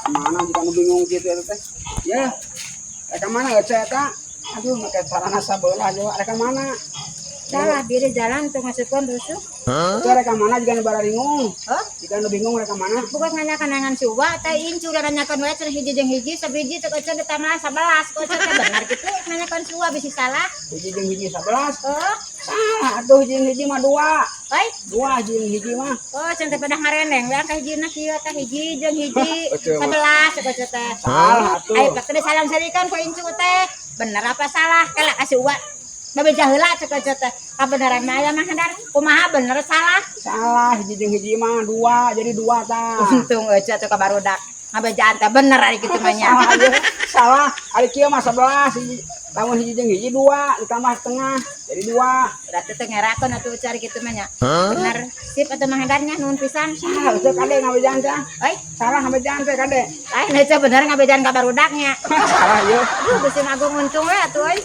Mana jika nu bingung gitu eta teh. Ya. Rek ka mana Ece eta? Aduh, make carana sabelah aja. Rek ka mana? Salah diri jalan tuh ngasupkeun rusuh. Ece rek ka mana jika nu bararingung? Hah? Jika nu bingung rek ka mana? Bukan nanyakan nangan suwa teh incu udah nanyakan wae cenah hiji jeung hiji sabiji cek Ece ditambah 11 kok Ece teh benar gitu nanyakan suwa bisi salah. Hiji jeung hiji 11. Oh, Salah atuh, hiji jeung hiji mah dua. oi. Dua hiji jeung hiji mah. Oh, cenah teh pedah ngareneng we ka hijina kieu teh hiji jeung hiji Ece mah. 11 cek Ece teh. Salah atuh. Ayo teh salang sarikan ku incu teh. Bener apa salah? Kala kasih uwa. Babeja heula cek Ece teh. Kabeneran mah aya mah handar. Kumaha, bener salah? Salah, hiji jeung hiji mah dua, jadi dua tah. Untung Ece tuh ka barudak. Ngabejaan teh bener ari kitu mah nya. Salah aja. Salah. Ari kieu mah 11 hiji. Lamun hiji jeung hiji dua ditambah setengah jadi dua. Berarti teh ngerakeun atuh cari kitu mah nya. Bener. Sip atuh Mang Hendarnya, nuhun pisan. Salah Ece, kade ngabejaan teh. Oi, Salah ngabejaan teh, kade. Lain Ece bener ngabejaan ka barudaknya. Salah ieu. Aduh, Gusti Agung, untung we atuh euy.